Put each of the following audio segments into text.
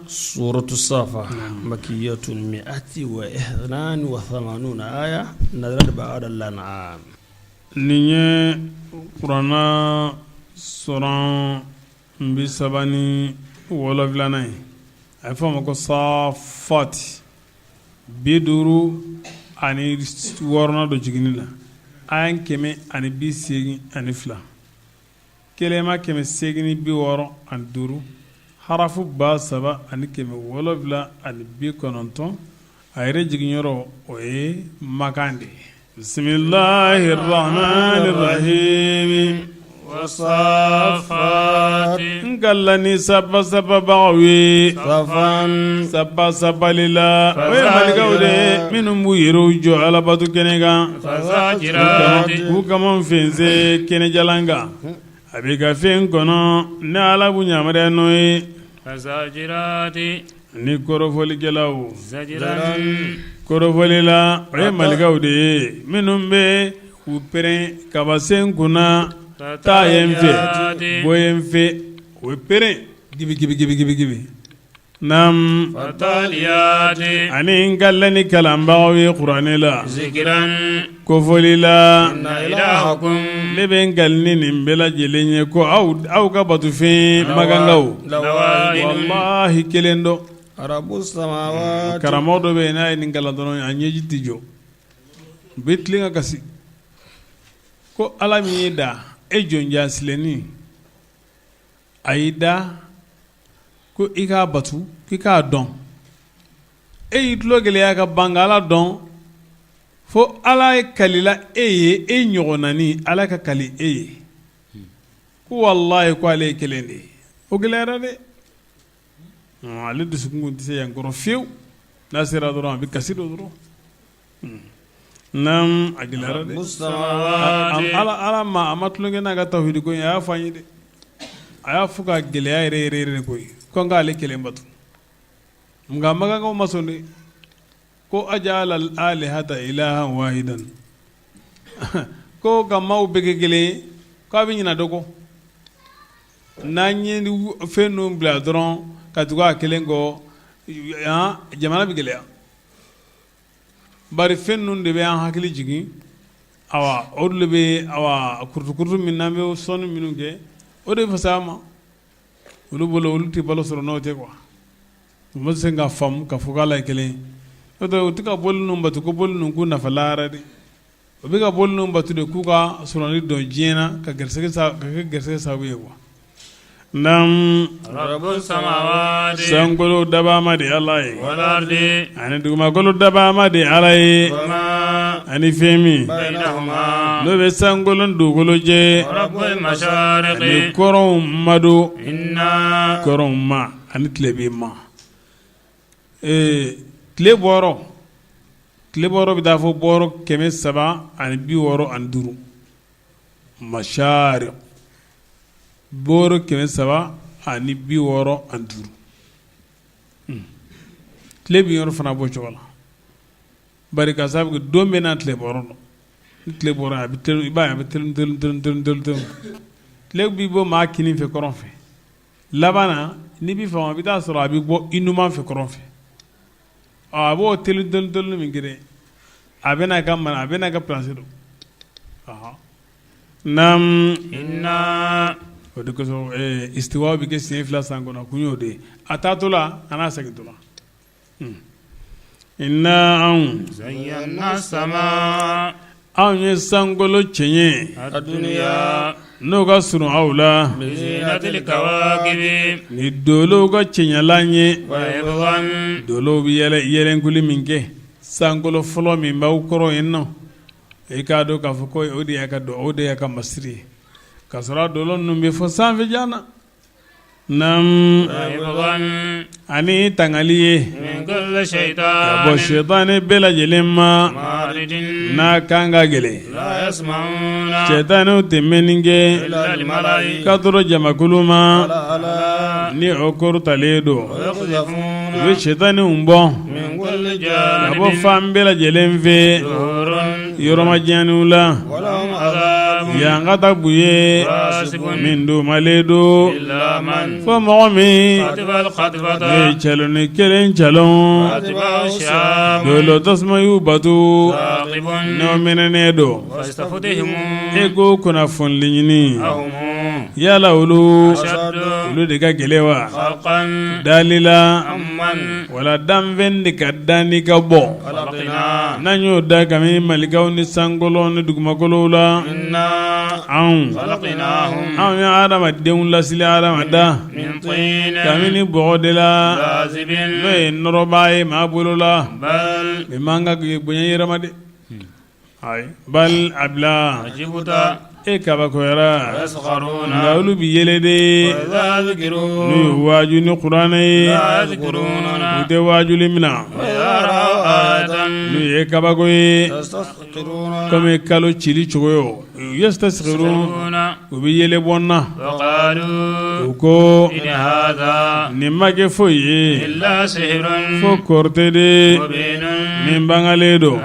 Suratu safa makiyatun mi'ati wa ihdan wa thamanuna aya nazalat ba'da al-an'am Nin ye kuranna suran 37nan ye a bɛ fɔ a ma ko safati 56nan don jiginni la aya 182 kelema 865 harafu 3790 a yɛrɛ jiginyɔrɔ o ye Makan de ye bisimilahi rahmani rahimi n kalila ni saba sababagaw ye saba sabali la o ye malikaw de ye minnu b'u yɛrɛw jɔ alabato kɛnɛ kan k'u kaman fɛnsɛn kɛnɛjalan kan a bɛ ka fɛn kɔnɔ ni Ala b'u yamaruya n'o ye ni kɔrɔfɔlikɛlaw kɔrɔfɔli la o ye malikaw de ye minnu bɛ u pɛrɛn kabasen kunna taa yen fɛ bɔ yen fɛ u bɛ pɛrɛn gibi gibi gibi gibi gibi naamu ani n kalila ni kalanbagaw ye kuranɛ la kofɔli la ne bɛ n kali ni nin bɛɛ lajɛlen ye ko aw ka batofɛn makankaw walahi kelen don karamɔgɔ dɔ bɛ yen n'a ye nin kalan dɔrɔn a ɲɛji tɛ jɔ u bɛ tilen ka kasi ko ala min y'i da e jɔnjasilennin a y'i da ko i k'a batu k'i k'a dɔn e y'i tulo gɛlɛya ka ban ka ala dɔn fo ala ye kalila e ye e ɲɔgɔnnanin ala ka kali e ye ko walahi ko ale ye kelen de ye o gɛlɛyara dɛ ale dusukun tɛ se yan kɔrɔ fiyewu n'a sera dɔrɔn a bɛ kasi dɔ dɔrɔn a gɛlɛyara dɛ ala ma a ma tulonkɛ n'a ka tawhidi ko in a y'a fɔ an ye dɛ a y'a fɔ ka gɛlɛya yɛrɛ yɛrɛ yɛrɛ koyi ko an k'ale kelen bato nka makankaw ma sɔn dɛ ko aja'ala al-alihata ilahan wahidan ko ka maaw bɛɛ kɛ kelen ye k'a bɛ ɲina dɔ kɔ n'an ye fɛn ninnu bila dɔrɔn ka tugu a kelen kɔ jamana bɛ gɛlɛya bari fɛn ninnu de bɛ an hakili jigin awa o de bɛ awa kurutukurutu min n'an bɛ sɔnni minnu kɛ o de fisaya ma olu bolo olu tɛ balo sɔrɔ n'o tɛ quoi u ma se ka faamu ka fɔ k'Ala ye kelen ye n'o tɛ u tɛ ka boli ninnu bato ko boli ninnu k'u nafa lahara dɛ u bɛ ka boli ninnu bato de k'u ka sɔrɔli dɔn diɲɛ na ka garisɛgɛ ka kɛ garisɛgɛ sababu ye quoi naamu sankolo dabaa ma de Ala ye ani dugumakolo dabaa ma de Ala ye ani fɛn min n'o bɛ sankolo dugukolo cɛ ani kɔrɔnw ma don kɔrɔnw ma ani tilebin ma ee tile bɔyɔrɔ tile bɔyɔrɔ bɛ taa fo bɔyɔrɔ 365 masariq bɔyɔrɔ 365 tile bin yɔrɔ fana b'o cogo la bari ka sababu kɛ don bɛɛ n'a tile bɔyɔrɔ don ni tile bɔra a bɛ i b'a ye a bɛ telu telu telu telu telu telu tile bɛ bɔ maa kinin fɛ kɔrɔn fɛ laban na n'i bɛ fɛ a bɛ taa sɔrɔ a bɛ bɔ i numan fɛ kɔrɔn fɛ a b'o telu telu telu min kɛ a bɛ n'a ka a bɛ n'a ka place don naamu o de kosɔn istiwa bɛ kɛ siɲɛ 2 san kɔnɔ kun y'o de ye a taatɔ la an'a segintɔ la inna anw zayyana sama anw ye sankolo cɛɲɛ n'o ka surun aw la ni dolow ka cɛɲɛlan ye dolow bɛ yɛlɛnkuli min kɛ sankolo fɔlɔ min b'aw kɔrɔ yen nɔ i k'a dɔn k'a fɔ ko o de y'a ka o de y'a ka masiri ye k'a sɔrɔ dolo ninnu bɛ fo sanfɛ jan na naamu ani tangali ye ka bɔ sɛtanɛ bɛɛ lajɛlen ma n'a kan ka gɛlɛn sɛtanɛw tɛ mɛnni kɛ ka tɔrɔ jamakulu ma ni o kɔrɔtalen don u bɛ sɛtanɛw bɔ ka bɔ fan bɛɛ lajɛlen fɛ yɔrɔmajanw la. Yan ka taa ye min don malen don fo mɔgɔ min ye cɛloni kelen cɛlon dolo tasuma y'u bato n'o mɛnɛnen don e ko kunnafonili ɲini yala olu olu de ka gɛlɛn wa dali la wala danfɛn de ka danni ka bɔ n'an y'o da kabini malikaw ni sankolo ni dugumakolow la anw anw ye adamadenw lasili adama da kabini bɔgɔ de la n'o ye nɔrɔba ye maa bolo la i man kan k'i bonya i yɛrɛ ma dɛ. Ayi bal a bila e kabakoyara nka olu bɛ yɛlɛ de n'u ye waaju ni kuranɛ ye u tɛ waajuli minɛ n'u ye kabako ye kɔmi kalo cili cogo yastaskhirun u bɛ yɛlɛ bɔ n na u ko nin ma kɛ foyi ye fo kɔrɔtɛ de min bangalen don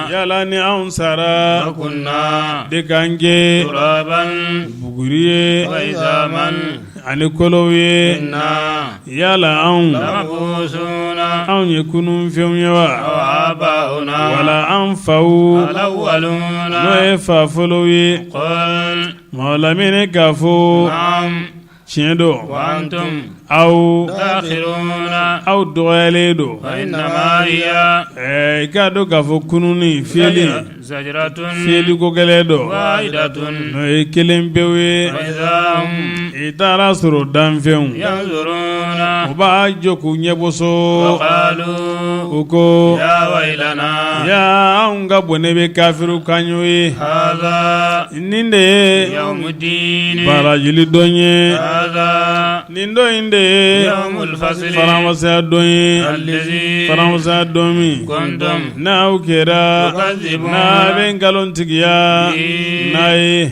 yala ni anw sara de k'an kɛ buguri ye ani kolow ye yala anw anw ye kununfɛnw ye wa wala an faw n'o ye fa fɔlɔw ye maa lamini k'a fɔ tiɲɛ don aw aw dɔgɔyalen don i k'a dɔn k'a fɔ kununni fiyɛli fiyɛli ko gɛlɛn don n'o ye kelen pewu ye i taara sɔrɔ danfɛnw u b'a jɔ k'u ɲɛ boso u ko ya anw ka bɔnɛ bɛ kafiriw kan ye nin de ye barajili don ye nin don in de ye faranfasiya don ye faranfasiya don min n'aw kɛra n'a bɛ nkalontigiya n'a ye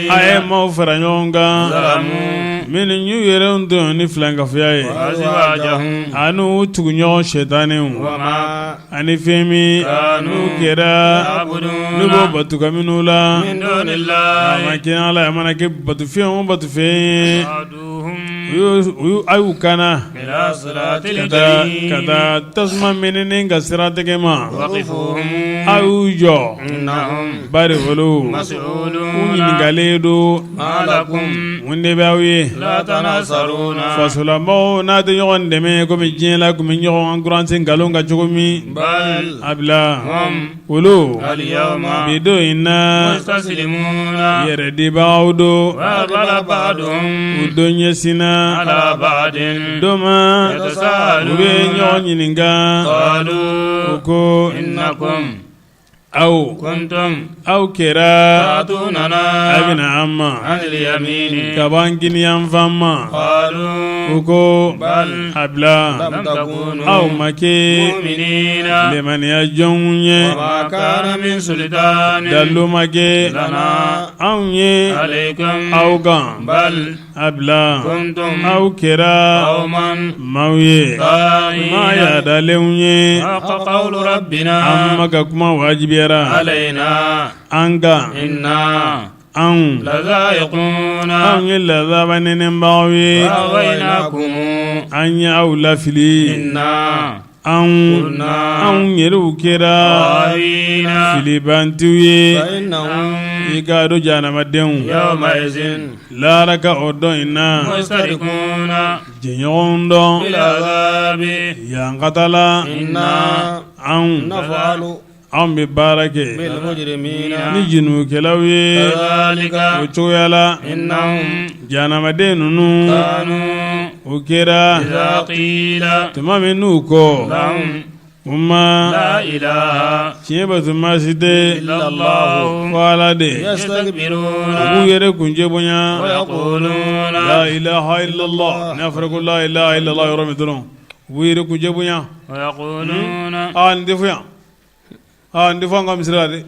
a ye maaw fara ɲɔgɔn kan minnu y'u yɛrɛ tɔɲɔ ni filankafoya ye an'u tuguɲɔgɔn sɛtanɛw ani fɛn min n'u kɛra n'u b'o bato ka minnu la a ma kɛ ala a mana kɛ batofɛn o batofɛn ye u a y'u kana ka taa tasuma mɛnɛnen ka siratigɛ ma a y'u jɔ bari olu u ɲininkalen don mun de bɛ aw ye fasolamɔgɔw n'a tɛ ɲɔgɔn dɛmɛ kɔmi diɲɛ la tun bɛ ɲɔgɔn encourager nkalon kan cogo min a bila olu bi don in na yɛrɛdibagaw don u dɔ ɲɛsinna dɔ ma u bɛ ɲɔgɔn ɲininka u ko aw aw kɛra a bɛ na an ma ka bɔ an kiniyanfan ma u ko a bila aw ma kɛ limaniya jɔnw ye dalu ma kɛ anw ye aw kan A bila aw kɛra maaw ye maa yadalenw ye an ma ka kuma wajibiyara an kan anw anw ye lazaba nɛnɛbagaw ye an ye aw lafili anw anw yɛrɛw kɛra filibantiw ye i k'a dɔn jahanamadenw lahara ka o don in na jɛɲɔgɔn dɔn yankata la anw anw bɛ baara kɛ ni junubukɛlaw ye o cogoya la jahanamaden ninnu o kɛra tuma min n'u ko u ma tiɲɛ batoma si tɛ fo Ala de u b'u yɛrɛ kuncɛ bonya la ilaha illallah n'a fɔra ko la ilaha illallah yɔrɔ min dɔrɔn u b'u yɛrɛ kuncɛ bonya aa nin tɛ fɔ yan aa nin tɛ fɔ an ka misiri la dɛ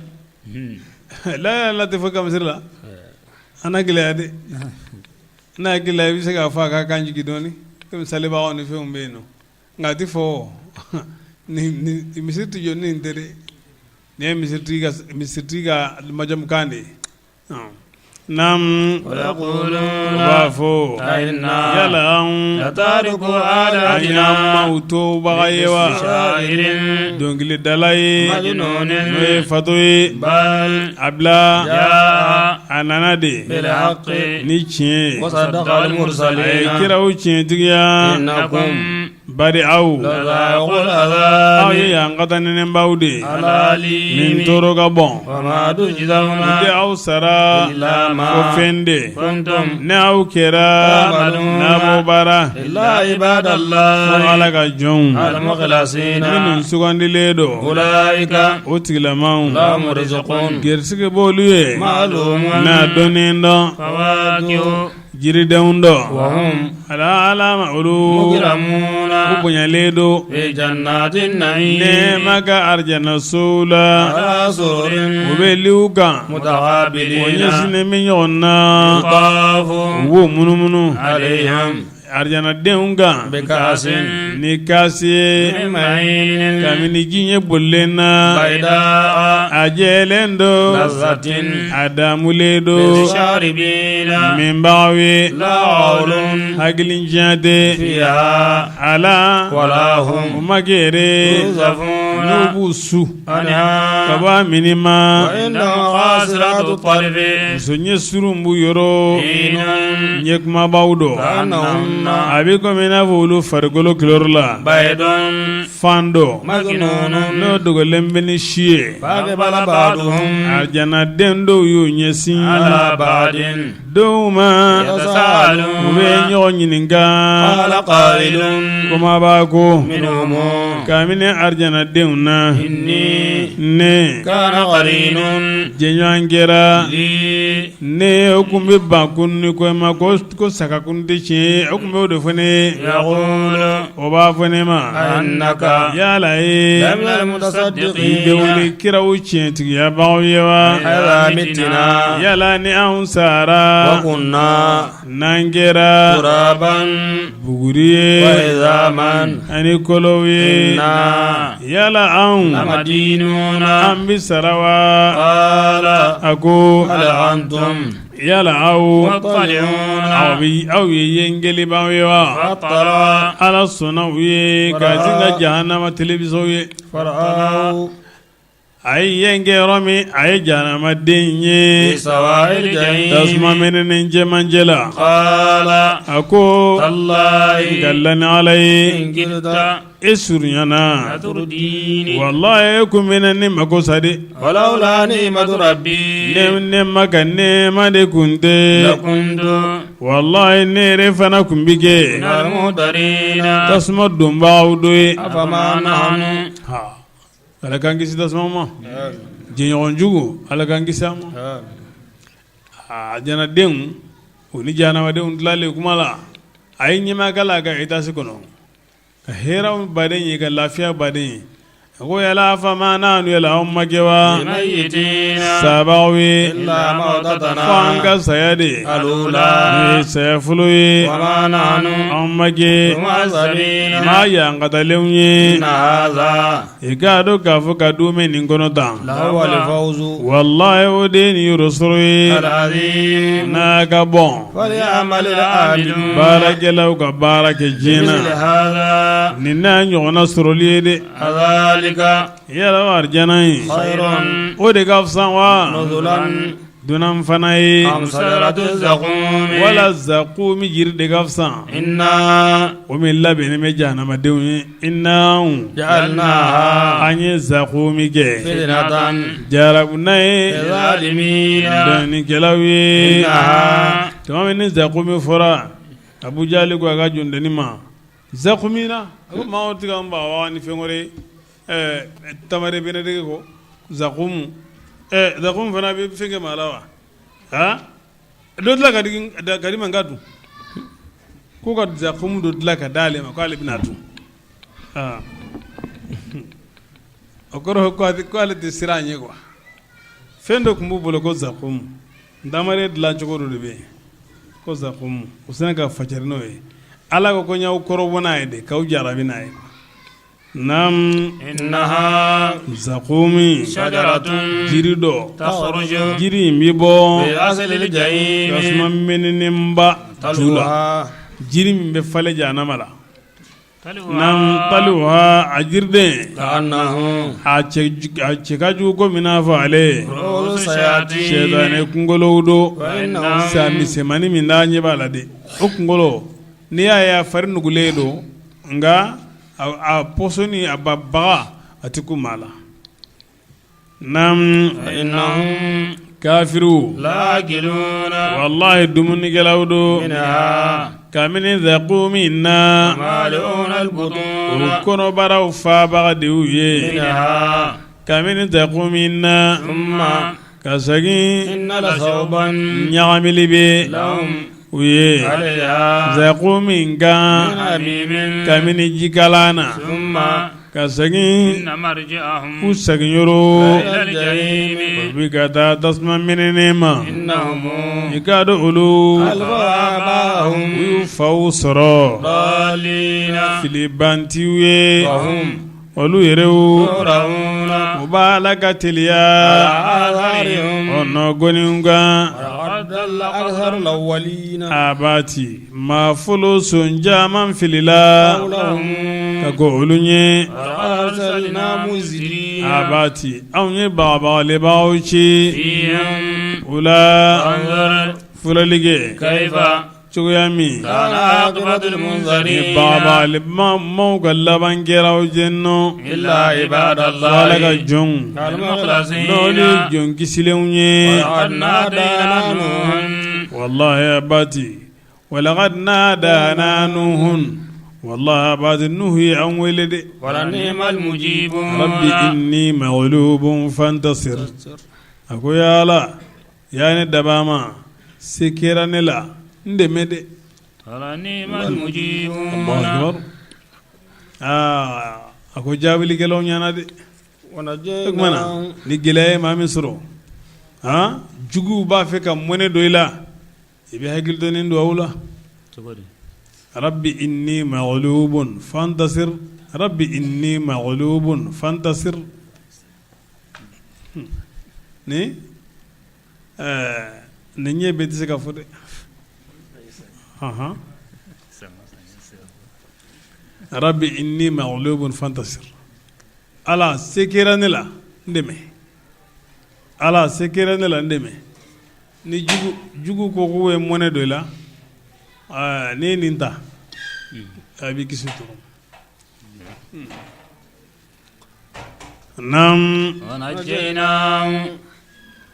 la ilaha illallah tɛ fɔ ka misiri la an na gɛlɛya dɛ n'a hakili la i bɛ se k'a fɔ a ka kan jigin dɔɔnin komi salibagaw ni fɛnw bɛ yen nɔ nka a tɛ fɔ misiri tɛ jɔ ni nin tɛ dɛ. Nin ye misiritigi ka majamukan de ye. Naamu, u b'a fɔ yala anw an y'an maaw tobaga ye wa dɔnkilidala ye n'o ye fatɔ ye a bila a nana de ni tiɲɛ ye a ye kiraw tiɲɛtigiya. Bari aw aw ye ɲankata nɛnɛbaw de ye min tɔɔrɔ ka bon u tɛ aw sara ko fɛn de ni aw kɛra n'a b'o baara fo Ala ka jɔnw minnu sugandilen don o tigilamaw garisigɛ b'olu ye n'a dɔnnen dɔn. Jiridenw dɔ ala ala olu u bonyalen don nɛɛma ka arijanasow la u bɛ liw kan o ɲɛsinnen bɛ ɲɔgɔn na u b'o munumunu Arijanadenw kan ni kasi ye kabini ji ɲɛ bolilen na a jɛlen don a daamulen don minbagaw ye hakili tiɲɛ tɛ a la u ma kɛ n'u b'u su ka bɔ a minni ma muso ɲɛ surun b'u yɔrɔ ɲɛ kumabaw don a bɛ komi i n'a fɔ olu farikolo couleur la fan dɔ n'o dogolen bɛ ni si ye arijanaden dɔw y'u ɲɛsin dɔw ma u bɛ ɲɔgɔn ɲininka kumabaa ko kabini arijanadenw na ne jɛɲɔgɔn kɛra ne o tun bɛ ban kununni ko ma ko sa ka kunun tɛ tiɲɛ ye o tun bɛ o de fɔ ne ye o b'a fɔ ne ma yala e bɛ wele kiraw tiɲɛtigiyabagaw ye wa yala ni anw sara n'an kɛra buguri ye ani kolow ye yala anw an bɛ sara wa a ko yala aw aw ye yengelibaaw ye wa ala sɔnna u ye ka sin ka jahanama télévision ye a ye yen kɛ yɔrɔ min a ye jahanamaden ye tasuma mɛnɛnen cɛmancɛ la a ko n kalila ni ala ye e surunyana walayi e kun bɛna ne mako sa de ne ma ka nɛɛma de kun tɛ walayi ne yɛrɛ fana kun bɛ kɛ tasuma donbaaw dɔ ye Ala k'an kisi tasuma ma jɛɲɔgɔnjugu Ala k'an kisi a ma arijanadenw u ni jahanamadenw tilalen kuma la a ye ɲamakala ka étage kɔnɔ ka hɛrɛw baden ye ka lafiya baden ye a ko yala afama nahnu yala anw ma kɛ wa sabaaw ye fo an ka saya de n'o ye saya fɔlɔ ye anw ma kɛ maa yankatalenw ye i k'a dɔn k'a fɔ ka dumɛ nin kɔnɔ tan walayi o de ni yɔrɔ sɔrɔ ye n'a ka bon baarakɛlaw ka baara kɛ diɲɛ na nin n'a ɲɔgɔnna sɔrɔli ye dɛ yala arijana ye o de ka fisa wa dunan fana ye wala zakumi jiri de ka fisa o min labɛnnen bɛ jahanamadenw ye inna an ye zakumi kɛ jarabuna ye tɔɲɔnikɛlaw ye tuma min ni zakumi fɔra Abu Jali ko a ka jɔndennin ma zakumi na a ko maa tɛ ka n ba ni fɛn wɛrɛ ye tamare bɛnɛdege ko zakumu zakumu fana bɛ fɛn kɛ maa la wa dɔ dilan ka di ma ka dun ko ka zakumu dɔ dilan ka d'ale ma k'ale bɛna dun o kɔrɔ ko ale tɛ siran a ɲɛ quoi fɛn dɔ tun b'u bolo ko zakumu ntamare dilan cogo dɔ de bɛ yen ko zakumu u sina ka facɛri n'o ye ala ko ko n y'aw kɔrɔbɔ n'a ye de k'aw jarabi n'a ye. Naamu innaha zakumi shajaratun jiri dɔ takhruju jiri in bɛ bɔ fi aslil jahim tasuma mɛnɛnenba ju la jiri min bɛ falen jahanama la naamu tal'uha a jiriden ka'annahu a cɛ ka jugu komi n'a fɔ ale ru'usu shayatin sɛtanɛ kunkolow don sa misɛnmannin min n'a ɲɛ b'a la dɛ o kunkolo n'i y'a ye a fari nugulen don nka a pɔsɔni a ba baga a tɛ kun maa la naamu innahum kafiriw la'akiluna walahi dumunikɛlaw don minha kabini zakumi na mali'una u al-butuna kɔnɔbaraw fabaga de y'u ye minha kabini zakumi na thumma ka segin inna lasawban ɲagamili bɛ lahum u ye alayha zakumi kan min hamimin kabini jikalan na thumma ka segin inna marji'ahum u seginyɔrɔ ila al-jahim u bɛ ka taa tasuma mɛnɛnen ma innahum i k'a dɔn olu alfaw aba'ahum u y'u faw sɔrɔ dallina filibantiw ye wa hum olu yɛrɛw yuhra'una u b'a la ka teliya ala atharihim o nɔgɔninw kan laqad dalla aktharu al-awwalina abati maa fɔlɔ son caman filila qawlahum ka kɔn olu ɲɛ laqad arsalna munzirina abati anw ye bagabagalibagaw ci fihim u la fanzur filɛli kɛ kayfa cogoya min kana aqibatul munzirin bagabagalibagaw ka laban kɛra o jɛ nɔ illa ibadallahi ala ka jɔnw al-mukhlasin n'olu ye jɔn kisilenw ye laqad nadana nuhun wallahi abati walaqad nadana nuhun wallahi abati nuhu ye an wele dɛ wala ni'mal mujibun rabbi inni maghlubun fantasir a ko ya ala ya ne dabaa ma se kɛra ne la n dɛmɛ dɛ wala ni'mal mujibun Allahu akbar aa a ko jaabilikɛlaw ɲɛna dɛ o tuma na ni gɛlɛya ye maa min sɔrɔ han juguw b'a fɛ ka mɔnɛ don i la i bɛ hakili dɔɔnin don aw la rabbi inni maghlubun fantasir rabbi inni maghlubun fantasir ni nin ɲɛ bɛɛ tɛ se ka fɔ dɛ rabbi inni maghlubun fantasir ala se kɛra ne la n dɛmɛ ala se kɛra ne la n dɛmɛ ni jugu ko k'u ye mɔnɛ don i la n'i ye nin ta a b'i kisi tɔɔrɔ Naamu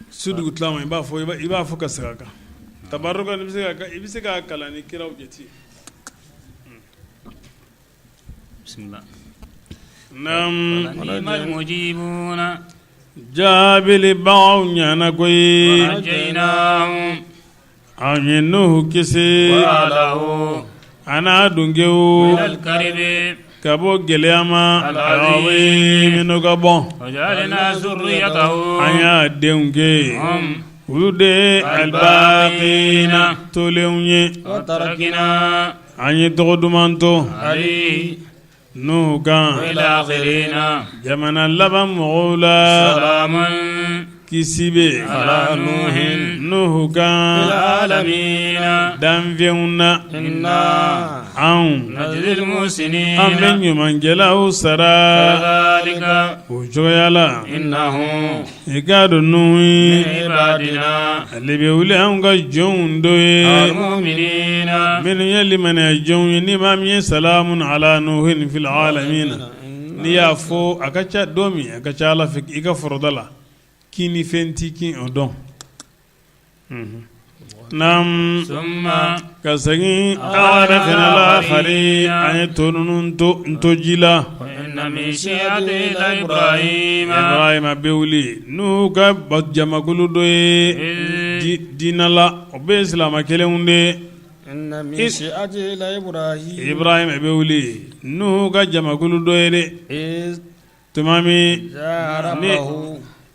su dugutila i b'a fɔ i b'a fɔ ka segin a kan tabarukan i bɛ se k'a kalan ni kiraw jate naamu jaabilibagaw ɲɛna koyi an ye Nuhu kisi a n'a dungew ka bɔ gɛlɛya ma minnu ka bon an y'a denw kɛ olu de ye albaqina tolenw ye an ye tɔgɔ duman to Nuhu kan jamana laban mɔgɔw la kisi bɛ Nuhu kan danfɛnw na anw an bɛ ɲumankɛlaw sara o cogoya la I k'a dɔn Nuhu ale bɛ wuli anw ka jɔnw dɔ ye minnu ye limaniya jɔnw ye ni maa min ye salamun ala nuhin fil alamina n'i y'a fɔ a ka ca don min a ka ca Ala fɛ i ka foroda la kinnifɛn t'i kin o don Naamu ka segin aghraqna al-akharin an ye tɔ ninnu to ji la Ibrahima bɛ wuli Nuhu ka jamakulu dɔ ye diinɛ la o bɛɛ ye silamɛ kelenw de ye Ibrahima bɛ wuli Nuhu ka jamakulu dɔ ye dɛ Tuma min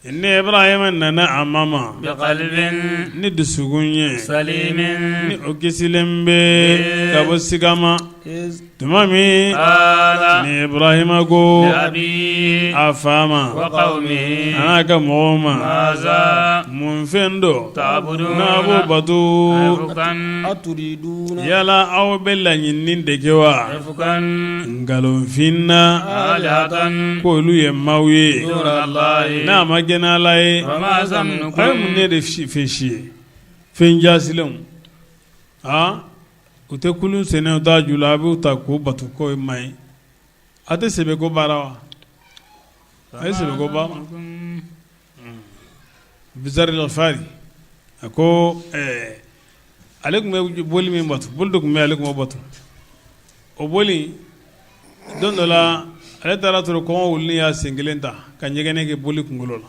ni Ibrahima nana a ma ma ni dusukun ye ni o kisilen bɛ ka bɔ siga ma. Tuma min ni Ibrahima ko a fa ma a n'a ka mɔgɔw ma mun fɛn don n'a b'o bato yala aw bɛ laɲini de kɛ wa nkalonfin na ko olu ye maaw ye n'a ma kɛ n'Ala ye a ye mun ne de fɛn si ye fɛn jasilenw u tɛ kulun sennen u t'a ju la a b'u ta k'u bato k'o ye maa ye a tɛ sɛbɛ ko baara wa a ye sɛbɛ ko baara Abuzari Gifari a ko ale tun bɛ boli min bato boli dɔ tun bɛ ale tun b'o bato o boli don dɔ la ale taara sɔrɔ kɔngɔ wuluni y'a sen kelen ta ka ɲɛgɛnɛ kɛ boli kunkolo la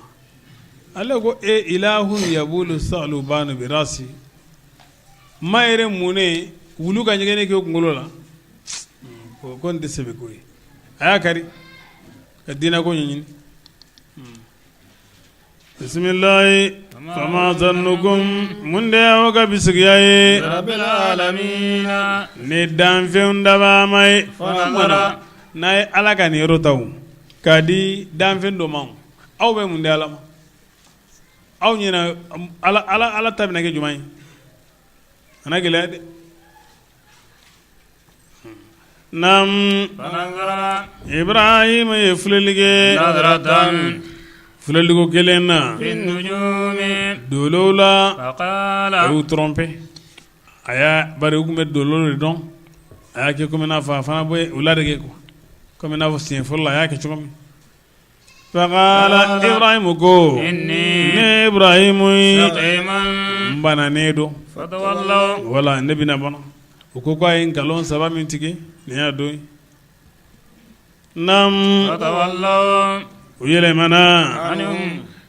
ale ko e ilahun yabulu salubanu bi rasi maa yɛrɛ mun ne wulu ka ɲɛgɛnɛ kɛ kunkolo la ko nin tɛ sɛbɛ ko ye a y'a kari ka diinɛ ko ɲɛɲini bisimilahi fama zannukum mun de y'aw ka bisigiya ye ni danfɛnw dabaa ma ye n'a ye Ala ka niyɔrɔ ta k'a di danfɛn dɔ ma aw bɛ mun di Ala ma aw ɲɛna Ala ta bɛna kɛ jumɛn ye a na gɛlɛya dɛ naamu Ibrahima ye filɛli kɛ filɛliko kelen na dolow la a y'u tromper a y'a bari u tun bɛ dolo de dɔn a y'a kɛ komi n'a fɔ a fana bɛ u ladege quoi komi n'a fɔ siɲɛ fɔlɔ la a y'a kɛ cogo min Faqala Ibrahim ko ne Ibrahim n bananen don wala ne bɛna bana u ko k'a ye nkalon saba min tigɛ nin y'a don ye naamu u yɛlɛmana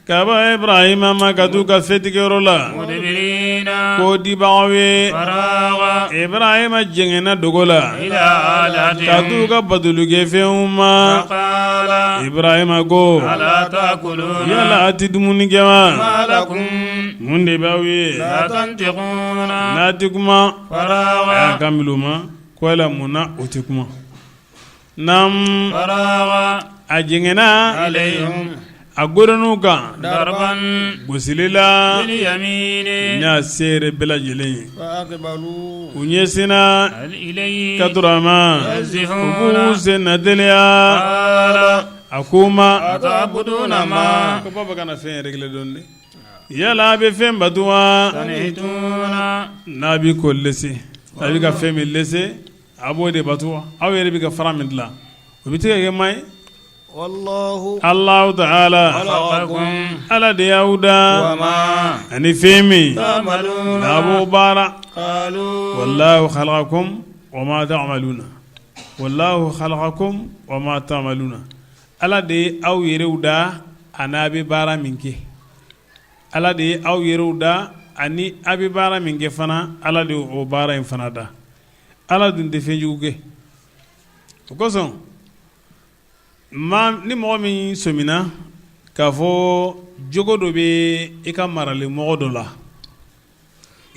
ka bɔ Ibrahima ma ka t'u ka fɛtigɛyɔrɔ la ko dibagaw ye Ibrahima jɛngɛnna dogo la ka t'u ka batolikɛfɛnw ma Ibrahima ko yala a tɛ dumuni kɛ wa mun de b'aw ye n'a tɛ kuma a y'a kan bila u ma ko yala mun na u tɛ kuma naamu a jɛngɛnna a godon'u kan gosili la n'a seere bɛɛ lajɛlen ye u ɲɛsinna ka turu a ma u b'u sen na teliya a ko ma ko baba kana fɛn yɛrɛ kelen dɔn dɛ yala a bɛ fɛn bato wa n'a bɛ ko lese a bɛ ka fɛn min lese A b'o de bato wa aw yɛrɛ bɛ ka fara min dilan o bɛ se ka kɛ maa ye Alahu taala Ala de y'aw da ani fɛn min n'a b'o baara walahu khalaqakum wa ma ta'maluna walahu khalaqakum wa ma ta'maluna Ala de ye aw yɛrɛw da a n'a bɛ baara min kɛ Ala de ye aw yɛrɛw da ani a bɛ baara min kɛ fana Ala de o baara in fana da Ala dun tɛ fɛn jugu kɛ o kosɔn ni mɔgɔ min sɔmina k'a fɔ jogo dɔ bɛ i ka maralenmɔgɔ dɔ la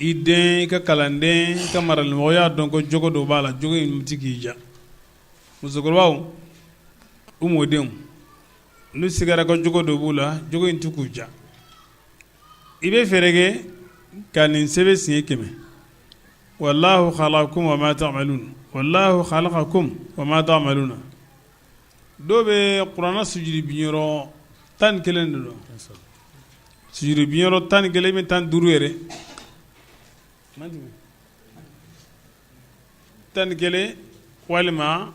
i den i ka kalanden i ka maralenmɔgɔ y'a dɔn ko jogo dɔ b'a la jogo in tɛ k'i diya musokɔrɔbaw u mɔdenw n'u sigara ko jogo dɔ b'u la jogo in tɛ k'u diya i bɛ fɛɛrɛ kɛ ka nin sɛbɛn siɲɛ 100 wallahu khalaqakum wa ma ta'malun wallahu khalaqakum wa ma ta'maluna dɔw bɛ kuranɛ sujudi binyɔrɔ 11 de don sujudi binyɔrɔ 11 bɛ 15 yɛrɛ 11 walima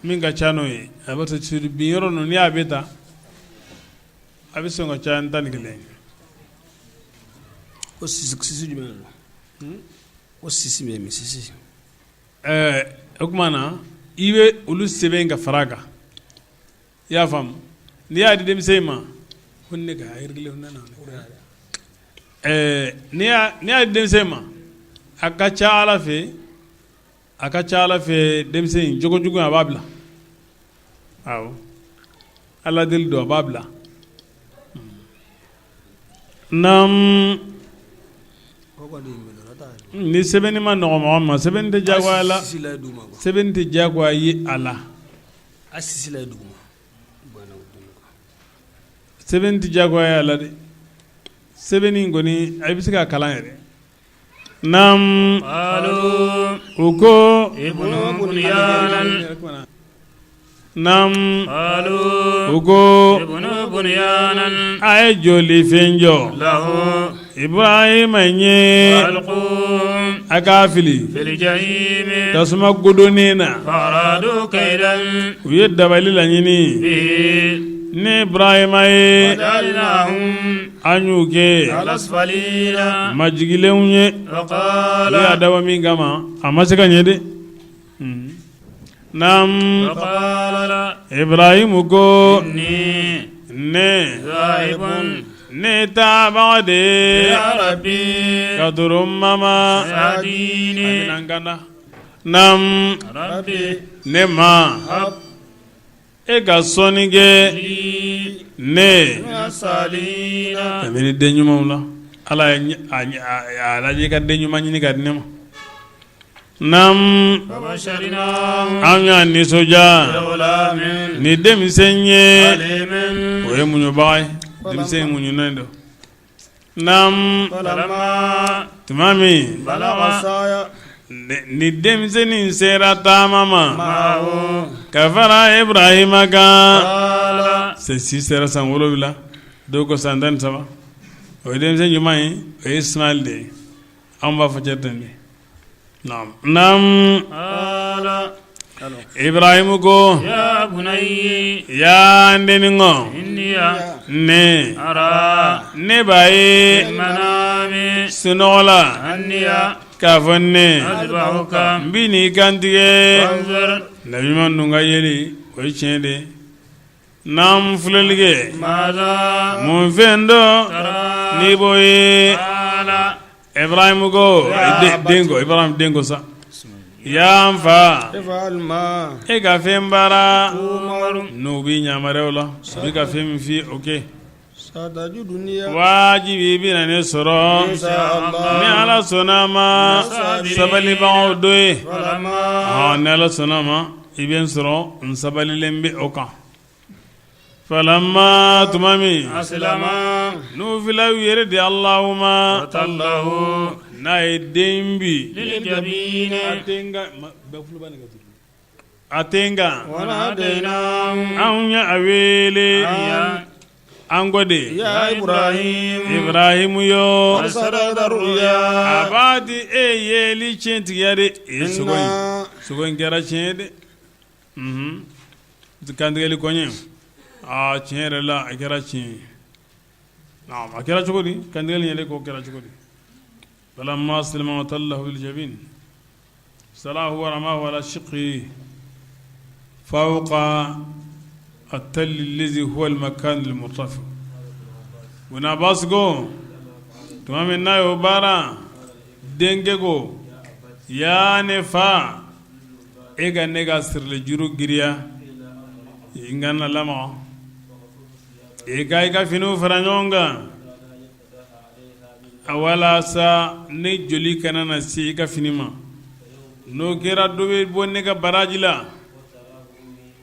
min ka ca n'o ye a bɛ sujudi binyɔrɔ ninnu n'i y'a bɛɛ ta a bɛ sɔn ka ca ni 11 ye ko six jumɛn don ko six bɛ min six o tuma na i bɛ olu sɛbɛn ka fara a kan i y'a faamu n'i y'a di denmisɛn in ma ko ne ka nana n'i y'a di denmisɛn in ma a ka ca Ala fɛ a ka ca Ala fɛ denmisɛn in jogojugu a b'a bila awɔ Ala deli don a b'a bila naamu Ni sɛbɛnni ma nɔgɔ mɔgɔ ma, sɛbɛnni tɛ diyagoya la, sɛbɛnni tɛ diyagoya ye a la, sɛbɛnni tɛ diyagoya a la dɛ, sɛbɛnni in kɔni a bɛ se ka kalan yɛrɛ. Naamu, u ko naamu, u ko a ye joli fɛn jɔ Ibrahima ye a k'a fili tasuma godonnen na, u ye dabali laɲini ni Ibrahima ye. An y'u kɛ majigilenw ye, u y'a dabɔ min kama a ma se ka ɲɛ dɛ. Naamu, Ibrahimu ko ne ne taabaga de ye ka turu n ma ma naamu ne ma. E ka sɔnni kɛ ne kabini den ɲumanw la ala a lajɛ ka den ɲuman ɲini ka di ne ma naamu an y'a nisɔndiya ni denmisɛn ye o ye muɲubaga ye denmisɛn muɲunen don naamu tuma min ni denmisɛnnin sera taama ma ka fara Ibrahima kan se si sera san 7, dɔw ko san 13, o ye denmisɛn jumɛn ye? O ye Ismaël de ye, an b'a fɔ cɛ ten de. Naamu Ibrahimu ko ya n dennin ne ne b'a ye sunɔgɔ la k'a fɔ ne n bɛn'i kantigɛ. Nabiɲuman ninnu ka yeli o ye tiɲɛ de ye. Naamu filɛli kɛ mun fɛn don n'i b'o ye? Ibrahim ko den ko Ibrahim den ko sa ya n fa e ka fɛn baara n'u b'i yamaruya o la u bɛ ka fɛn min f'i ye o kɛ wajibi i bɛna ne sɔrɔ ni Ala sɔnna a ma sabalibagaw dɔ ye ni Ala sɔnna a ma i bɛ n sɔrɔ n sabalilen bɛ o kan. Falamma tuma min n'u fila y'u yɛrɛ di Alahu ma n'a ye den bin a ten kan anw ye a wele an ko de Ibrahimu yo a b'a di e yeli tiɲɛtigiya de e sogo in kɛra tiɲɛ ye dɛ. Kantigɛli kɔɲɛ aa tiɲɛ yɛrɛ la a kɛra tiɲɛ ye a kɛra cogo di kantigɛli yɛrɛ ko kɛra cogo di falamma aslama wa tallahu lil jabin salahu wa ramahu ala shiqi fawqa at-tall allazi huwa al-makan al-murtafi Ibn Abbas ko tuma min n'a y'o baara denkɛ ko yaa ne fa e ka ne ka sirilen juru giriya n kana lamaga e ka i ka finiw fara ɲɔgɔn kan a walasa ne joli kana na se i ka fini ma n'o kɛra dɔ bɛ bɔ ne ka baraji la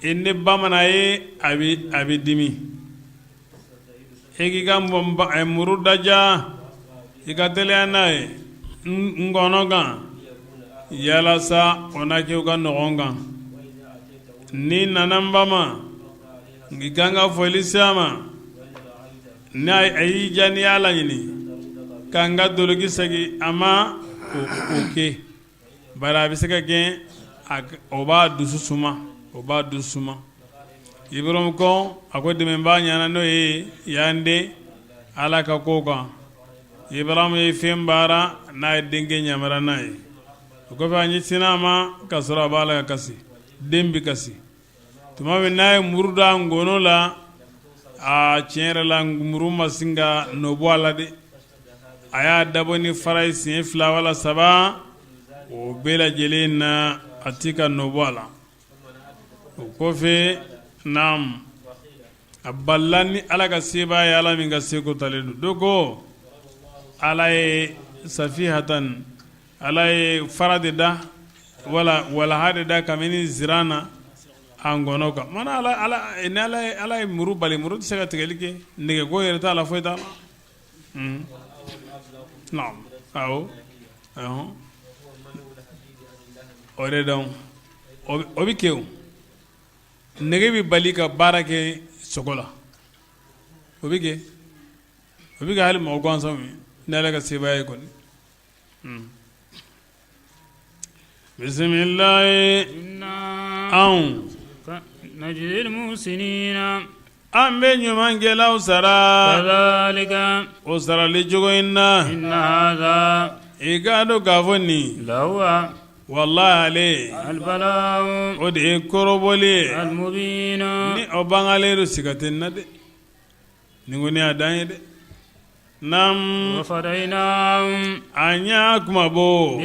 e ne ba mana ye a bɛ dimi e k'i ka muru daja i ka teliya n'a ye n ngɔnɔ kan yalasa o na kɛ u ka nɔgɔn kan n'i nana n ba ma i kan ka foli se a ma ni a y'i diya n'i y'a laɲini ka n ka doloki segin a ma o kɛ bari a bɛ se ka kɛ o b'a dusu suma o b'a dusu suma Ibrahim ko a ko dɛmɛbaa ɲɛna n'o ye yan den Ala ka ko kan Ibrahim ye fɛn baara n'a ye denkɛ yamaruya n'a ye o kɔfɛ a ɲɛsinna a ma ka sɔrɔ a b'a la ka kasi den bɛ kasi tuma min n'a ye muru da ngɔnɔ la a tiɲɛ yɛrɛ la muru ma sin ka nɔ bɔ a la dɛ a y'a dabɔ ni fara ye siɲɛ fila wala saba o bɛɛ lajɛlen na a tɛ ka nɔ bɔ a la o kɔfɛ naam a balila ni ala ka sebaaya ye ala min ka seko talen don dɔ ko ala ye safihatan. Ala ye fara de da wala walaha de da kabini ziran na a ngɔnɔ kan mana ala ala ni ala ye ala ye muru bali muru tɛ se ka tigɛli kɛ nɛgɛko yɛrɛ t'a la foyi t'a la naam awɔ ɔhɔn o de dɔn o bɛ kɛ o nɛgɛ bɛ bali ka baara kɛ sogo la o bɛ kɛ o bɛ kɛ hali mɔgɔ gansanw ye ni ala ka sebaaya ye kɔni bisimilayi anw an bɛ ɲumankɛlaw sara o sarali cogo in na i k'a dɔn k'a fɔ nin walahi ale o de ye kɔrɔbɔli ye ni o bangalen don siga tɛ na dɛ nin kɔni y'a dan ye dɛ Naam an y'a kunmabɔ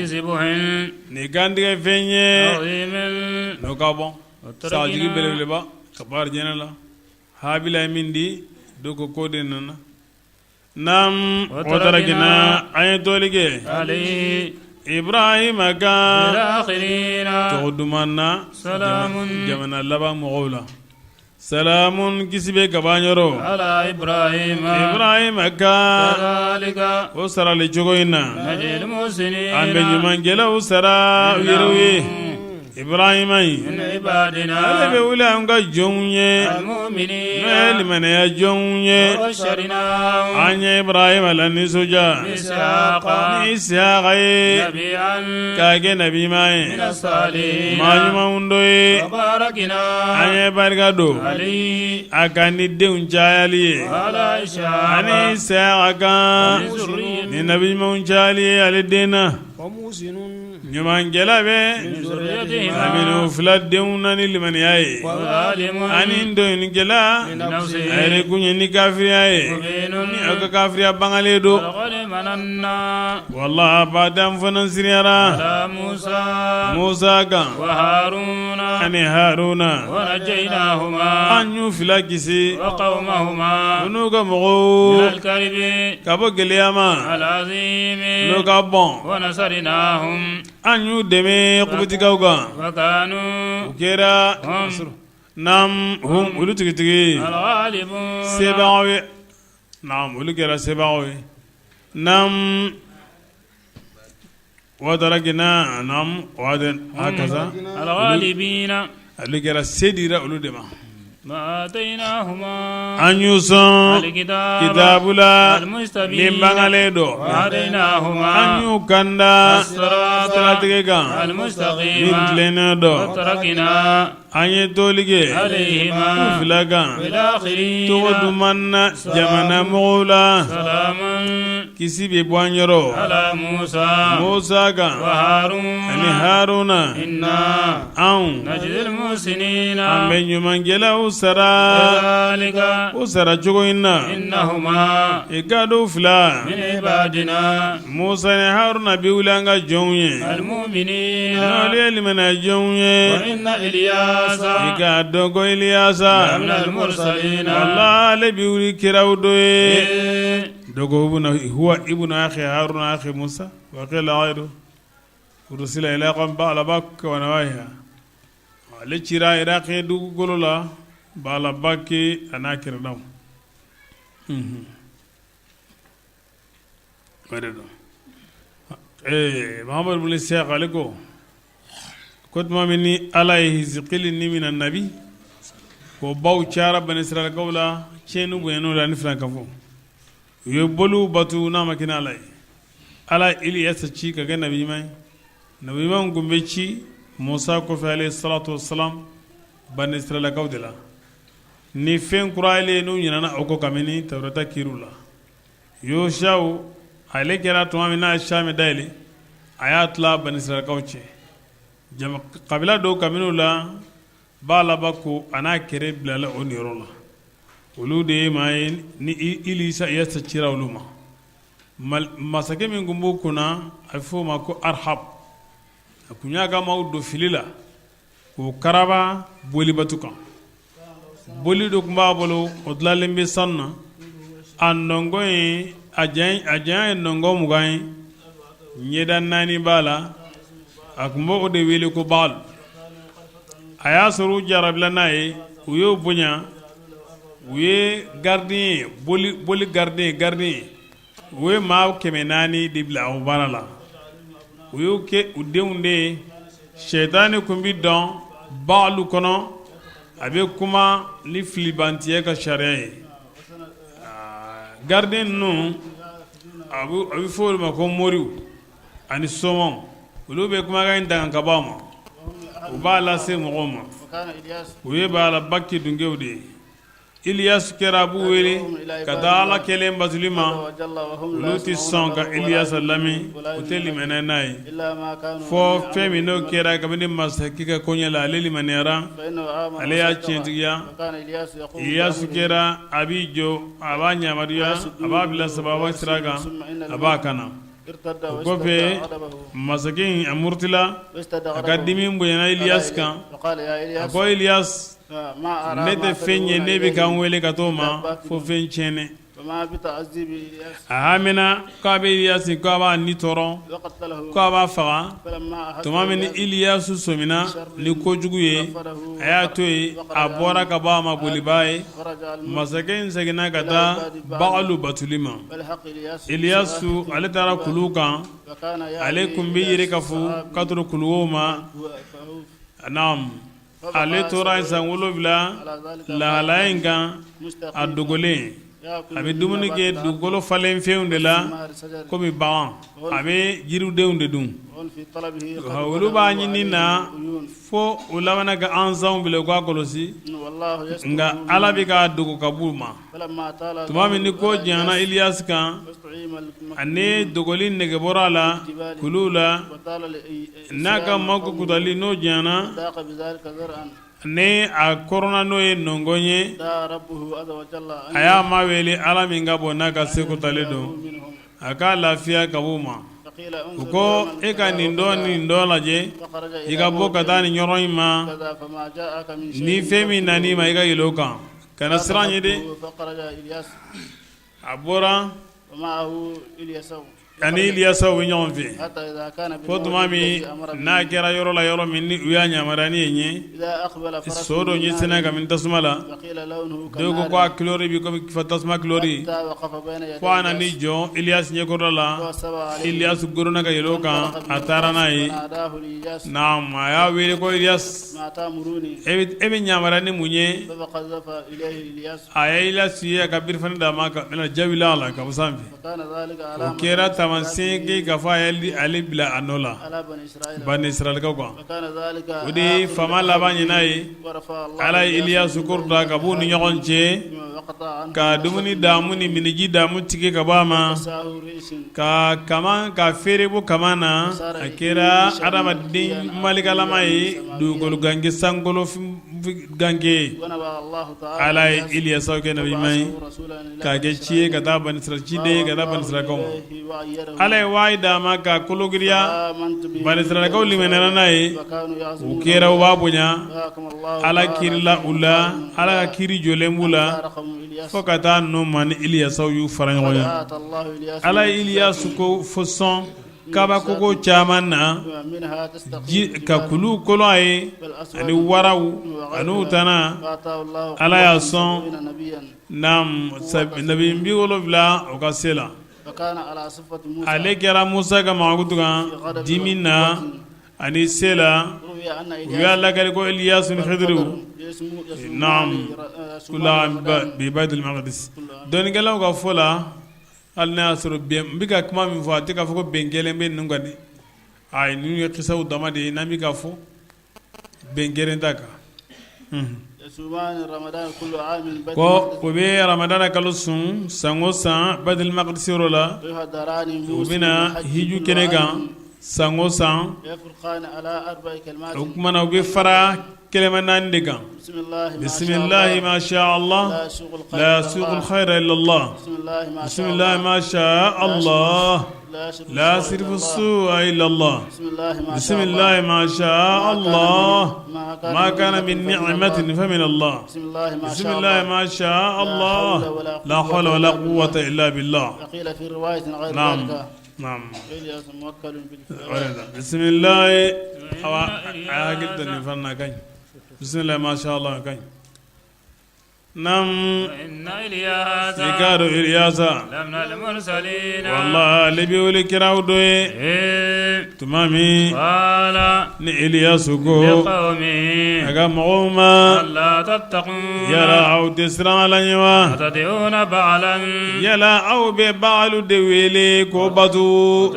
ni kantigɛ fɛn ye n'o ka bɔ sagajigi belebeleba ka bɔ arijinɛ la Habila ye min di dɔw ko k'o de nana naam wa tarakina an ye toli kɛ Ibrahima kan tɔgɔ duman na jamana laban mɔgɔw la Salamun kisi bɛ ka bɔ an yɔrɔ Ibrahima kan o sarali cogo in na an bɛ ɲumankɛlaw sara u yɛrɛw ye Ibrahima in ale bɛ wuli an ka jɔnw ye n'o ye limaniya jɔnw ye an ye Ibrahima lanisɔndiya ni Isiyaka ye k'a kɛ nabiɲuman ye maa ɲumanw dɔ ye an ye barika don a kan ni denw cayali ye ani Isiyaka kan ni nabi ɲumanw cayali ye ale den na ɲumankɛla bɛ kabini o fila denw na ni limaniya ye ani tɔɲɔnikɛla a yɛrɛ kun ye ni kafiriya ye ni aw ka kafiriya bangalen don wala abada an fana siriyara Musa kan ani Haruna an y'u fila kisi u n'u ka mɔgɔw ka bɔ gɛlɛya ma n'o ka bon an y'u dɛmɛ kɔptikaw kan u kɛra naam hum olu tigitigi sebagaw ye naam olu kɛra sebagaw ye naam wa tarakina naam hakaza ale kɛra se dira olu de ma an y'u sɔn kitabu la min bangalen don an y'u kanda siratigɛ kan min tilennen don An ye toli kɛ u fila kan tɔgɔ duman na jamana mɔgɔw la kisi bɛ bɔ an yɔrɔ Musa kan ani Haruna anw an bɛ ɲumankɛlaw sara o sara cogo in na i k'a dɔn u fila Musa ni Haruna bɛ wuli an ka jɔnw ye n'olu ye limaniya jɔnw ye i k'a dɔn ko Iliyasa wala ale bɛ wuli kiraw dɔ ye dɔ ko huwa ibnu akhi Haruna akhi Musa wa qila ghayru ursila ila qawmi Baalabak wa nawahiha ale cira Iraki dugukolo la Baalabaki a n'a kɛrɛdaw O de don ee Mahamadu bun Isiyaka ale ko ko tuma min ni Ala ye Hizikili ni minɛ nabi ko baw cayara bani Israilakaw la tiɲɛni bonyana u la ni filankafo u ye boliw batu n'a ma kɛ ni Ala ye Ala ye Iliyasa ci ka kɛ nabi ɲuman ye nabi ɲuman tun bɛ ci Musa kɔfɛ alayhi salatu wasalam bani Israilakaw de la ni fɛn kura ye n'u ɲinɛna o kɔ kabini Tawurata kiriw la Yosaw ale kɛra tuma min n'a ye Sami dayɛlɛ a y'a tila bani Israilakaw cɛ kabila dɔw kabini u la Baalabako a n'a kɛrɛ bilala o niyɔrɔ la olu de ye maa ye ni Iliyasa cira olu ma masakɛ min tun b'u kunna a bɛ fɔ o ma ko Arahab a tun y'a ka maaw don fili la k'u karaba bolibatu kan boli dɔ tun b'a bolo o dilanlen bɛ sanu na a nɔngɔn ye a janya ye nɔngɔn 20 ye. Ɲɛda naani b'a la, a tun b'o de wele ko Baal. A y'a sɔrɔ u jarabila n'a ye, u y'o bonya, u ye gardien ye, boli gardien gardien, u ye maa 400 de bila o baara la. U y'u kɛ u denw de ye. Sɛtanɛ tun bɛ don Baalu kɔnɔ, a bɛ kuma ni filibantiya ka sariya ye. Gardien ninnu, a bɛ fɔ olu ma ko moriw ani somaw. Olu bɛ kumakan in ta ka bɔ a ma, u b'a lase mɔgɔw ma. U ye Baalabaki dungew de ye. Iliyasi kɛra a b'u wele ka taa Ala kelen batoli ma. Olu tɛ sɔn ka Iliyasa lamɛn, u tɛ limaniya n'a ye fɔ fɛn min n'o kɛra kabini masakɛ ka koɲɛ la. Ale limaniyara, ale y'a tiɲɛtigiya. Iliyasi kɛra a b'i jɔ, a b'a yamaruya, a b'a bila sababu sira kan, a b'a kana. O kɔfɛ, masakɛ in a murutila, a ka dimi bonyana Iliyasi kan. A ko: Iliyasi, ne tɛ fɛn ye ne bɛ ka n wele ka t'o ma fo fɛn tiɲɛnen. A hamina k'a bɛ Iliyasi, k'a b'a ni tɔɔrɔ, k'a b'a faga. Tuma min ni Iliyasu sɔmina ni kojugu ye, a y'a to yen, a bɔra ka bɔ a ma boliba ye. Masakɛ in seginna ka taa Baalu batuli ma. Iliyasu, ale taara kulu kan. Ale tun bɛ yɛrɛ kafo ka turu kuluwo ma. Naam, ale tora yen san 7 lahalaya in kan, a dogolen. A bɛ dumuni kɛ dugukolo falen fɛnw de la komi bagan, a bɛ jiridenw de dun. Olu b'a ɲini na fo u labanna ka ansanw bila u k'a kɔlɔsi, nka Ala bɛ k'a dogo ka b'u ma. Tuma min ni ko janyana Iliyasi kan, ani dogoli nege bɔra a la kuluw la, n'a ka makutali n'o janyana, ni a kɔrɔnna n'o ye nɔngɔn ye, a y'a ma wele Ala min ka bon n'a ka seko talen don, a k'a lafiya ka b'u ma. U ko: e ka nin dɔ nin dɔ lajɛ, i ka bɔ ka taa nin yɔrɔ in ma. Ni fɛn min nan'i ma, i ka yɛlɛ o kan, kana siran ye dɛ. A bɔra ani Iliyasaw bɛ ɲɔgɔn fɛ fo tuma min n'a kɛra yɔrɔ la, yɔrɔ min ni u y'a yamaruya ni yen ye. So dɔ ɲɛsinna ka tasuma la, dɔw ko a couleur bɛ komi tasuma couleur, fo a nana i jɔ Iliyasi ɲɛkɔrɔ la. Iliyasi goronna ka yɛlɛ o kan, a taara n'a ye. Naam, a y'a wele ko: Iliyasi, e bɛ yamaruya ni mun ye? A ye Iliyasi ye a ka birifani d'a ma ka jawila la ka bɔ sanfɛ. O kɛra taamasiyɛn ye k'a fɔ a ye ale bila a nɔ la Bani Israilakaw kan. O de ye faama laban ɲin ye. Ala ye Iliyasu kɔrɔta ka b'u ni ɲɔgɔn cɛ, ka dumuni damu ni minniji damu tigɛ ka bɔ a ma, ka kaman ka feere bɔ kaman na. A kɛra adamaden malikalama ye, dugukolo ganke, sankolo ganke. Ala ye Iliyasaw kɛ nabi ɲuman ye, k'a kɛ ci ye ka taa Bani Israil, ciden ye ka taa Bani Israilakaw ma. Ala ye wahayi d'a ma ka kologiriya. Bani Israilakaw limaniyara n'a ye, u kɛra u b'a bonya. Ala kiirila u la, Ala ka kiiri jɔlen b'u la fo ka taa ninnu ma ni Iliyasaw y'u fara ɲɔgɔn ya. Ala ye Iliyasu ko fo sɔn kabakoko caman na, ka kulu kolon a ye, ani waraw ani tana. Ala y'a sɔn nabi 70 o ka se la. Ale kɛra Musa ka mankutu kan dimi na ani se la. U y'a lakali ko Iliyasu ni Hidiru naam bi Baitul Maqdis. Dɔnnikɛlaw ka fɔ la, hali n'a y'a sɔrɔ bɛn, n bɛ ka kuma min fɔ, a tɛ k'a fɔ ko bɛn kelen bɛ ninnu kan dɛ. Ayi, ninnu ye kisaw dama de ye n'an bɛ ka fɔ, bɛn kelen t'a kan. Ko u bɛ Ramadana kalo sun san o san Baitul Maqdis yɔrɔ la. U bɛna hiju kɛnɛ kan san o san. O tuma na, u bɛ fara kɛlɛma naani de kan: bisimilahi ma sha Allah, la yasuqul khayra illa Allah, bisimilahi ma sha Allah, la yasrifu su'a illa Allah, bisimilahi ma sha Allah, ma kana min ni'matin fa min Allah, bisimilahi ma sha Allah, la hawla wala quwwata illa billah. Naam. Bisimila a hakili to nin fana na ka ɲi bisimila masha Allah ka ɲi Naamu i k'a dɔn Iliyasa wala ale bɛ wele kiraw dɔ ye tuma min ni Iliyasu ko a ka mɔgɔw ma yala aw tɛ siran Ala ɲɛ wa yala aw bɛ Baalu de wele k'o bato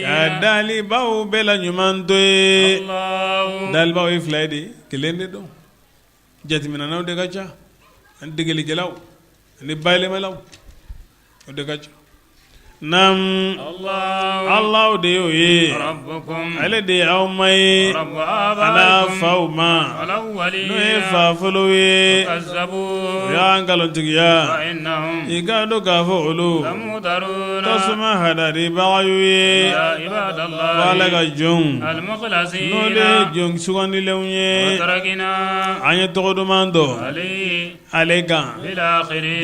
ka dalibaw bɛɛ la ɲuman to yen dalibaw ye fila de ye kelen de don jateminɛnaw de ka ca ani degelikɛlaw ani bayɛlɛmalaw o de ka ca naamu Alahu de y'o ye ale de ye aw ma ye an'a faw ma n'o ye fa fɔlɔw ye u y'a nkalontigiya i k'a dɔn k'a fɔ olu tasuma hadaribagaw ye Ala ka jɔnw n'olu ye jɔn sugandilenw ye an ye tɔgɔ duman dɔn ale kan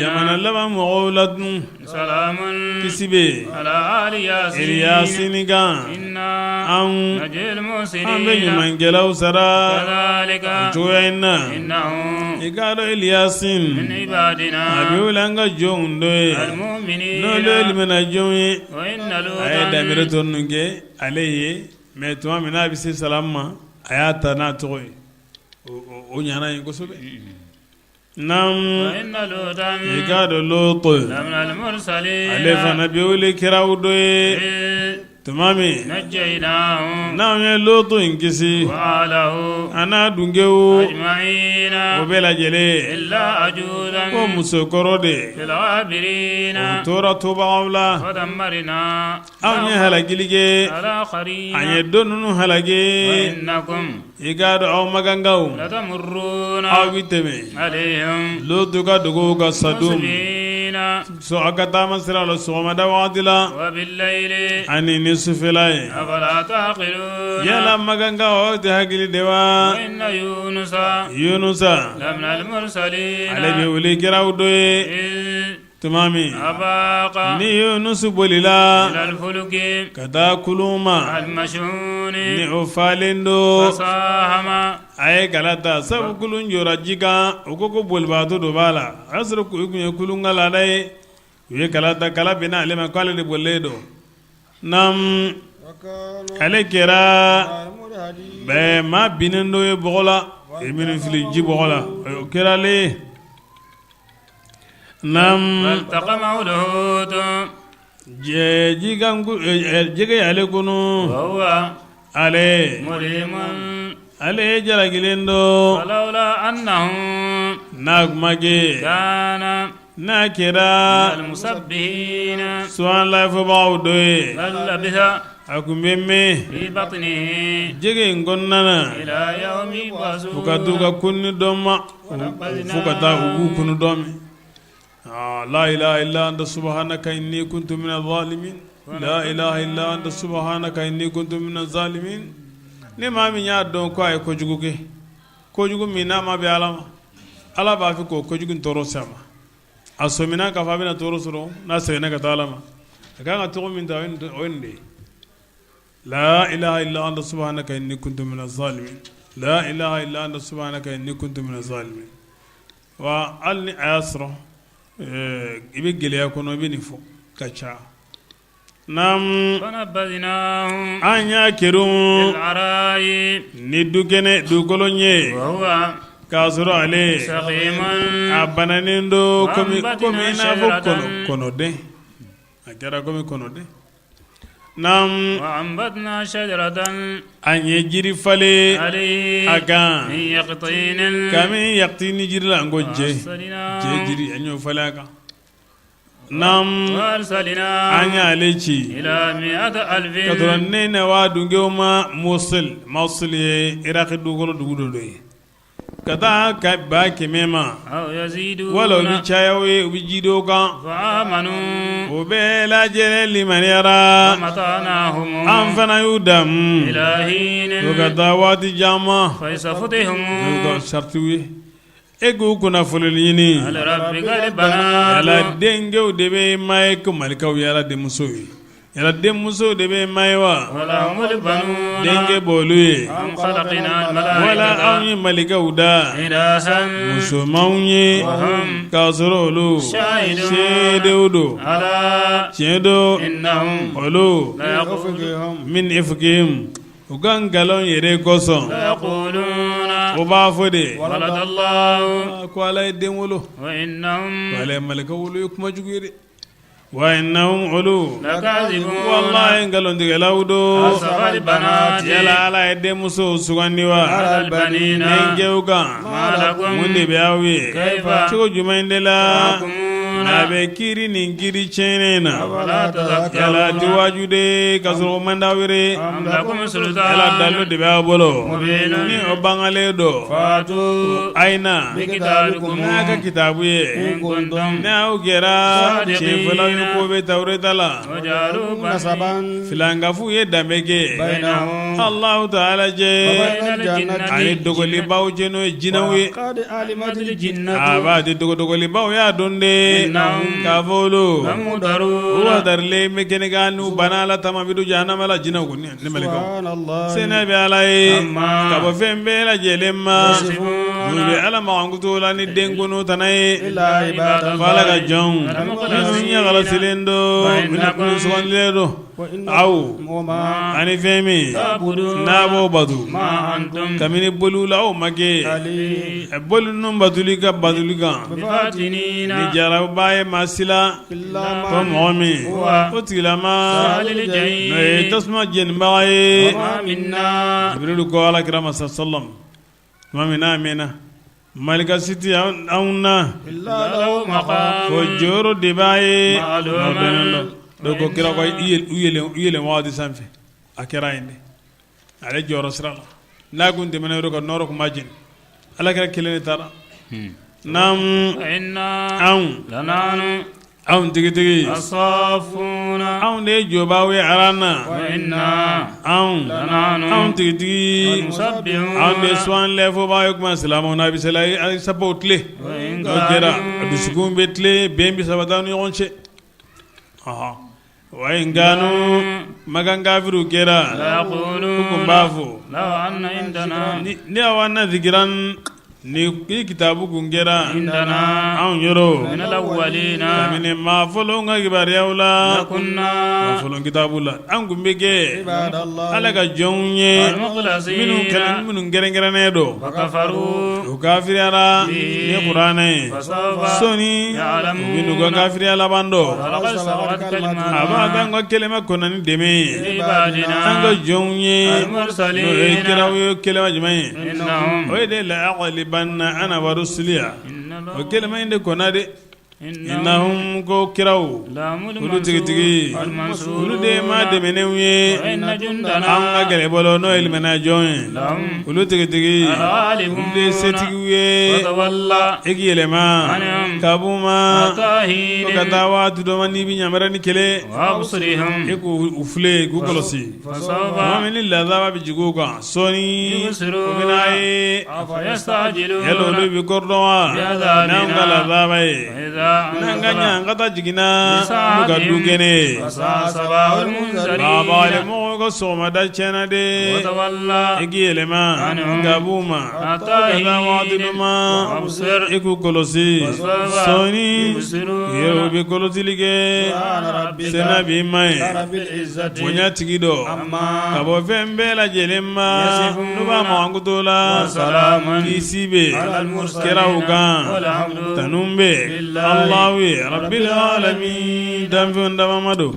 jamana laban mɔgɔw la dun kisi bɛ Iliyasini kan an bɛ ɲumankɛlaw sara cogoya in na i k'a dɔn Iliyasin a bɛ wele an ka jɔnw dɔ ye n'olu ye limaniya jɔnw ye a ye damiri tɔ ninnu kɛ ale ye mais tuma min n'a bɛ se salamu ma a y'a ta n'a tɔgɔ ye o ɲana ye kosɛbɛ naamu i k'a dɔn Lutu ale fana bɛ wele kiraw dɔ ye tuma min n'anw ye Lutu in kisi a n'a dungew o bɛɛ lajɛlen ko musokɔrɔ de o tora tobagaw la anw ye halakili kɛ an ye don ninnu halaki i k'a dɔn aw makankaw aw bɛ tɛmɛ Lutu ka dugu kan Sadum so aw ka taama sira la sɔgɔmada wagati la ani ni sufɛla ye yala makankaw aw tɛ hakili de wa Yunusa ale bɛ wele kiraw dɔ ye Tuma min ni Yunusu bolila ka taa kulun ma ni o falen don a ye kala ta sabu kulun jɔra ji kan u ko ko bolibaatɔ dɔ b'a la o y'a sɔrɔ u tun ye kulun ka laada ye u ye kala ta kala binna ale ma k'ale de bolilen don naamu ale kɛra bɛɛ maa binnen dɔ ye bɔgɔ la i minnu fili ji bɔgɔ la o kɛra ale ye Naamu jɛgɛ y'ale kunu ale ale jalakilen don n'a kuma kɛ n'a kɛra subahanalayi fɔbagaw dɔ ye a tun bɛ mɛn jɛgɛ in kɔnɔna na fo ka t'u ka kununi don ma fo ka taa u b'u kunun don min la ilaha illa anta subhanaka inni kuntu mina zalimin la ilaha illa anta subhanaka inni kuntu mina zalimin ni maa min y'a dɔn ko a ye kojugu kɛ kojugu min n'a ma bɛn ala ma ala b'a fɛ k'o kojugu tɔɔrɔ se a ma a sɔmina k'a fɔ a bɛna tɔɔrɔ sɔrɔ n'a seginna ka taa ala ma a ka kan ka tɔgɔ min ta o ye nin de ye La ilaha illa anta subhanaka inni kuntu mina zalimin la ilaha illa anta subhanaka inni kuntu mina zalimin wa hali ni a y'a sɔrɔ i bɛ gɛlɛya kɔnɔ i bɛ nin fɔ ka ca naamu an y'a kerun ni dukɛnɛ dugukolo ye k'a sɔrɔ ale a bananen don komi i n'a fɔ kɔnɔden a kɛra komi kɔnɔden naamu an ye jiri falen a kan kami yaqtini jiri la an ko jɛ jiri an y'o falen a kan naamu an y'ale ci ka taa Nɛnɛwa dungew ma Mosul Mosul ye Iraki dugukolo dugu dɔ ye Ka taa ka 100,000 ma wala u bɛ caya u ye u bɛ jiidi o kan o bɛɛ lajɛlen limaniyara an fana y'u dan fo ka taa waati jan ma saritiw ye. E k'u kunnafoni ɲini yala denkɛw de bɛ maa ye ko malikaw ye ala denmuso ye yala denmuso de bɛ maa ye wa denkɛ b'olu ye wala anw ye malikaw da musomanw ye k'a sɔrɔ olu seerew don tiɲɛ don olu min ifkihim u ka nkalon yɛrɛ kosɔn o b'a fɔ de ko ala ye den wolo ko ala ye malika wolo ye kuma jugu ye dɛ wa innahum olu walahi nkalontigɛlaw don yala ala ye denmuso sugandi wa denkɛw kan mun de bɛ aw ye cogo jumɛn de la n'a bɛ kiiri nin kiiri tiɲɛnen na yala ti waaju de ka sɔrɔ o man d'aw yɛrɛ yala dalu de b'aw bolo ni o bangalen don a ye na n'a ka kitabu ye ni aw kɛra tiɲɛfɔlaw ye ko bɛ tawureta la filankafow ye danbe kɛ Alahu taala cɛ ani dogolibaw cɛ n'o ye jinɛw ye a b'a di dogodogolibaw y'a dɔn de k'a fɔ olu u hadarilen bɛ kɛnɛ kan n'u banna Ala ta ma bɛ don jahanama la jinɛw kɔni ni mɛlɛkɛw sɛnɛ bɛ Ala ye ka bɔ fɛn bɛɛ lajɛlen ma n'u bɛ Ala mankutu la ni denkunu tana ye fo Ala ka jɔnw minnu ɲɛkɔlɔsilen don minnu sugandilen don aw ani fɛn min n'a b'o bato kabini boliw la aw ma kɛ boli ninnu batoli ka batoli kan ni jaraba ye maa si la fo mɔgɔ min o tigilama n'o ye tasuma jenibaga ye Jibirilu ko ala kira ma sallam tuma min n'a mɛnna malika si tɛ anw na ko jɔyɔrɔ de b'a ye dɔw ko kira ko u yɛlɛn waati sanfɛ a kɛra yen dɛ ale jɔyɔrɔ sira la n'a kun tɛmɛna yɔrɔ kan nɔɔrɔ tun b'a jeni ala kira kelen de taara naamu anw anw tigitigi anw de ye jɔbaaw ye aran na anw anw tigitigi anw de subahanalayi fɔbaa ye kuma silamɛw n'a bɛ seli a sabaw tile n'o kɛra a dusukun bɛ tile bɛn bɛ sabati an ni ɲɔgɔn cɛ wa in kanu makan kafiriw kɛra u tun b'a fɔ ni aw anna zikiran ni kitabu kun kɛra anw yɔrɔ kabini maa fɔlɔ ka kibaruyaw la maa fɔlɔ kitabu la an kun bɛ kɛ ala ka jɔnw ye minnu kɛrɛnkɛrɛnnen don u kafiriyara ni kuranɛ ye sɔɔni u bɛn'u ka kafiriya laban dɔn a b'a an ka kelema kɔnna ni dɛmɛ ye an ka jɔnw ye n'o ye kiraw ye kelema jumɛn ye o ye de la aghlibanna ana wa rusuliya o kelema in de kɔnna de innahum ko kiraw olu tigitigi olu de ye maa dɛmɛnenw ye an ka kɛlɛbolo n'o ye limaniya jɔn ye olu tigitigi olu de ye setigiw ye e k'i yɛlɛma ka b'u ma fo ka taa waati dɔ ma n'i bɛ ɲamɛrɛ ni kelen e k'u filɛ k'u kɔlɔsi tuma min ni lazaba bɛ jigin u kan sɔɔni u bɛna ye yala olu bɛ kɔrɔdɔn wa n'an ka lazaba ye n'an ka ɲankata jiginna n'u ka du kɛnɛ ye baabali mɔgɔw ka sɔgɔmada tiɲɛna de i k'i yɛlɛma ka b'u ma ka taa waati dɔ ma i k'u kɔlɔsi sɔɔni u bɛ kɔlɔsili kɛ sena b'i ma ye bonya tigi dɔ ka bɔ fɛn bɛɛ lajɛlen ma n'u b'a mankutu la kisi bɛ kiraw kan tanu bɛ Alahu ye rabbil alamin danfɛnw dabama don.